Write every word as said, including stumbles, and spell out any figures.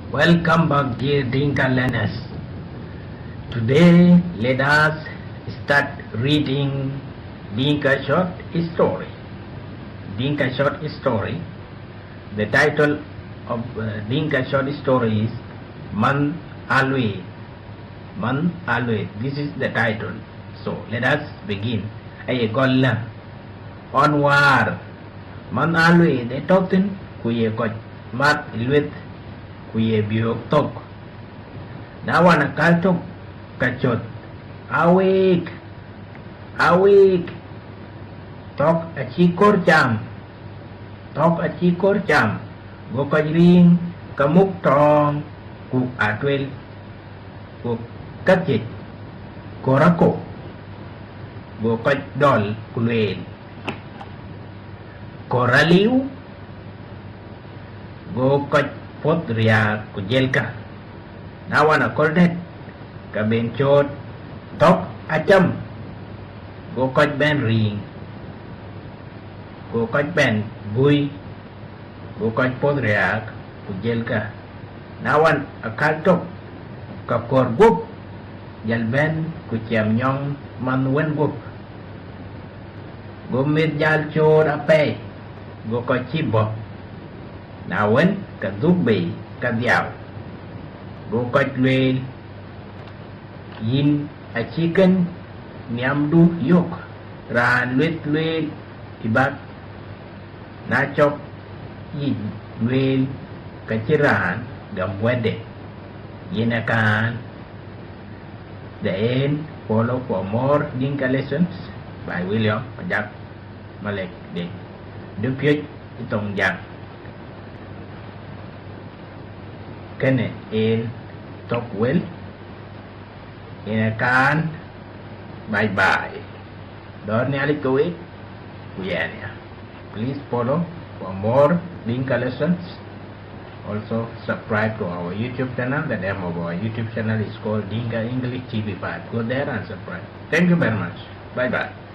Welcome back, dear Dinka learners. Today, let us start reading Dinka short story. Dinka short story. The title of uh, Dinka short story is Man Alwe. Man Alwe. This is the title. So let us begin. Aye gɔl lä. Ɣɔn wäär, man aa lueel ë tɔ̈ thïn, ku ye kɔc mat ë lueth, ku ye biöök thök. Na wën, akäl tök, ke cöt, aweek, aweek, thɔ̈k acï kɔ̈r cam, thɔ̈k acï kɔ̈r cam, go kɔc riŋ ke muk tɔɔŋ, ku atuel, ku kathiec, kɔ̈r akɔ̈u, go kɔc dɔl ku lueel, kɔ̈r aliu, go kɔc puɔ̈th riääk ku jiëlkë. Na wën, aköl dɛ̈t, ke ben cööt, thɔ̈k acam, go kɔc bɛ̈n riŋ, go kɔc bɛ̈n bui, go kɔc puɔ̈th riääk ku jiëlkë. Na wën, akäl tök, ke kɔ̈r guɔ̈p jal bɛ̈n ku ciɛm nyɔŋ manh wën guɔ̈p. Go mïth jal cööt apɛi, go kɔc cïï bɔ̈. Na wën, ke dhuk bei kadhiau, go kɔc lueel, yïn acï kën nhiamdu yök, raan lueth lueel ë bäk, na cɔk yic lueel, ke cï raan gam wɛ̈tde. Yen akan, the end. Follow for more Dinka lessons by William Majak Malek Deng. Dupiöc ë thoŋ Jäŋ. Kënë en thök wël, yen akan, bye bye. Dɔ̈ɔ̈r Nhialic ke week, ku yɛn ya. Please follow for more Dinka lessons. Also, subscribe to our YouTube channel. The name of our YouTube channel is called Dinka English T V five. Go there and subscribe. Thank you very much. Bye bye.